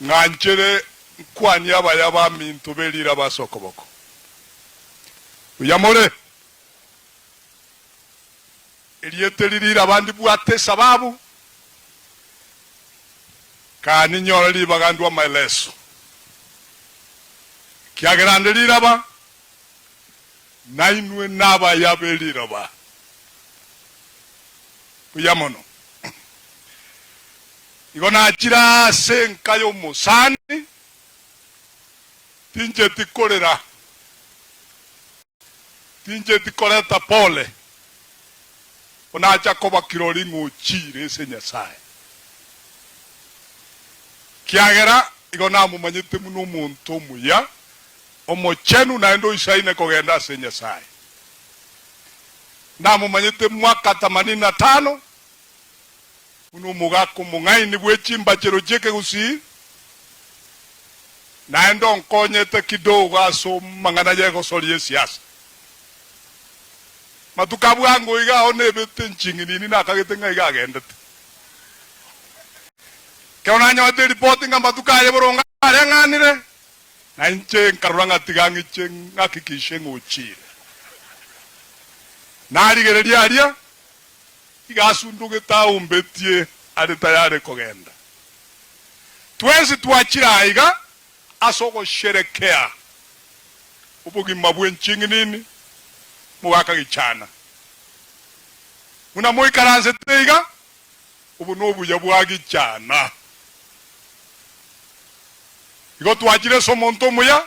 Ng'anchere nkwanie abaya baminto be riraba ase okoboko. Buya more? Erieta eri riraba ndibwate esababu, kaa ninyore ribaga ndwe amaeleso. Ekiagera ande riraba, nainwe nabaya be riroba. Buya mono. Igo nachire ase enka y'omosani, tincheti korera, tincheti koreta pole, ko nacha koba kirori ng'a ochiire ase Nyasae. Ekiagera igo namomanyete buna omonto omuya, omochenu naende oisaine kogenda ase Nyasae. Namomanyete mwaka themanini na tano, buna omogaka omong'aini bwe chimbachero chi'ekegusii, naende onkonyete kidogo ase amang'ana y'egosori y'esiasa. Matuko a bwango iga ao nebete enching'inini nakagete ng'a iga agendete. Ekero nanyorete eripoti ng'a matuko aye boronge areng'anire, na inche nkarora ng'a tiga ng'iche ng'akikishe ng'a ochiire. Narigereria aria, iga asundugete aumbetie are tayare kogenda. Twensi twachire aiga ase ogosherekea obogima bw'enching'inini mogaka gichana. Buna moikaransete iga, obo nobuya bwa gichana. Igo twachire ase omonto omuya,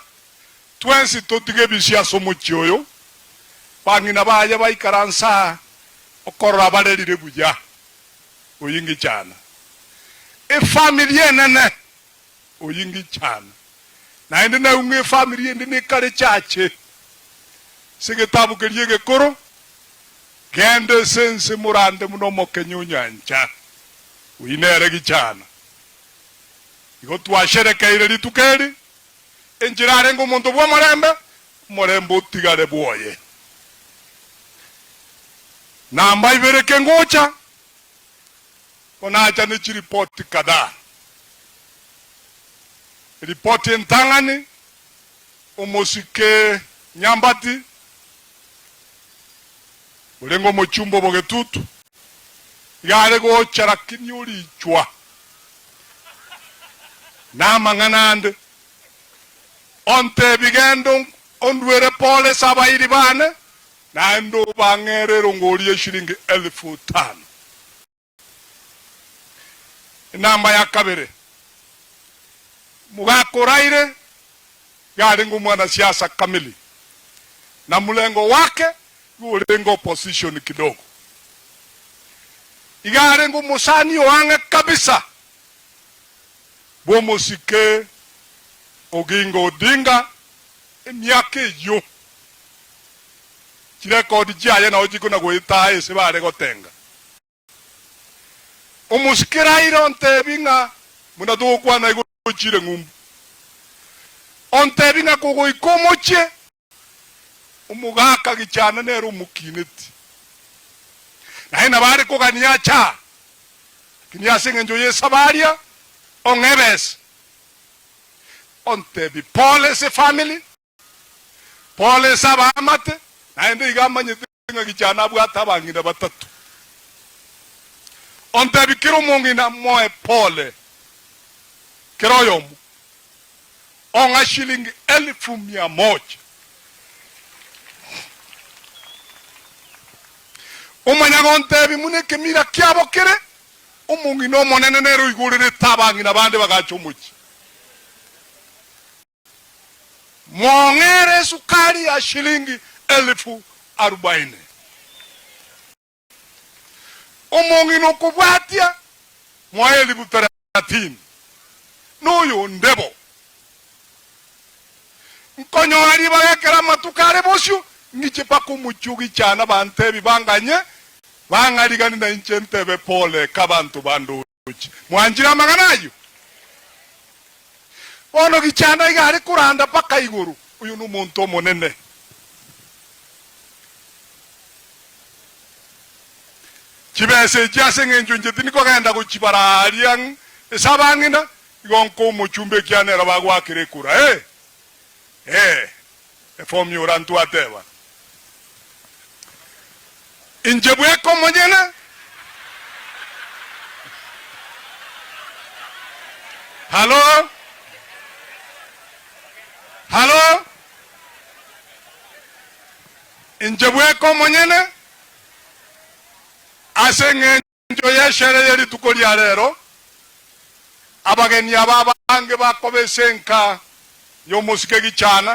twensi totige ebisio ase omochie oyo, bang'ina baye baikaranse aa okorora barerire buya oyio ngichana. Efamiri enene oyio ngichana. Naende naigwe ng'a efamiri ende nekare chache ase egetabu keria egekoro, Genda ase ense morande buna omokenye o nyancha, oyio nere gichana. Igo twasherekeire rituko eri, enchera arenge omonto bw'omorembe, omorembe otigare bwoye. Namba ibere kengocha, konacha ne chiripoti kadhaa. Eripoti entang'ani, omosike Nyambati, orenge omochumba o Bogetutu, iga are gocha lakini orichwa namang'ana ande. Ontebi genda onduere pole ase abairi bane, naende obang'ere erongori y'eshilingi elfu tano. Enamba ya kabere, omogaka oraire iga arenge omwanasiasa kamili, na mlengo wake igo orenge opposition kidogo. Iga arenge omosani o ang'e kabisa bw'omosike Oginga Odinga emiaka eyio. Chirekodi chiaye nao chikona goeta ase bare gotenga. Omosike Raila ontebi ng'a buna togokwana igo ochire ng'umbu. Ontebi ng'a kogoika omochie, omogaka gichana nere omokineti. Naye nabo are kogania ache aa, lakini ase eng'encho y'esabaria ong'e ebesa. Ontebi pole ase efamiri, Pole ase abaamate, naende iga amanyete ng'a gichana abwate abang'ina batato. Ontebi kera omong'ina moe pole, kera oyomo ong'a shilingi elfu mia moja. Omanya gontebi buna ekemira kiabo kere, omong'ina omonene nere oigorerete abang'ina bande bagacha omochie. Mong'ere esukari ya shilingi elifu arubaini. Omong'ina okobwatia moe elifu thelathini, na oyonde bo. Nkonyora ribaga ekero amatuko are bosio, ng'iche mpaka omochie ogichana bantebi banganye, bang'arigani na inche ntebe pole k'abanto bandoche. Mwanchire amang'ana ayio? Bono gichana iga are koranda mpaka igoro, oyo nomonto omonene. Chibesa echi ase engencho inche tindi kogenda gochibara aaria ase abang'ina, Igo nkoa omochumba ekiagera nere bagoakera ekura. Ee, ee, efomu ora ntwateba. Inche bweka omonyene. Halo? Halo? Inche bweka omonyene ase eng'encho y'eshere ye rituko ria rero, abageni aba abange bakoba ase enka y'omosike gichana.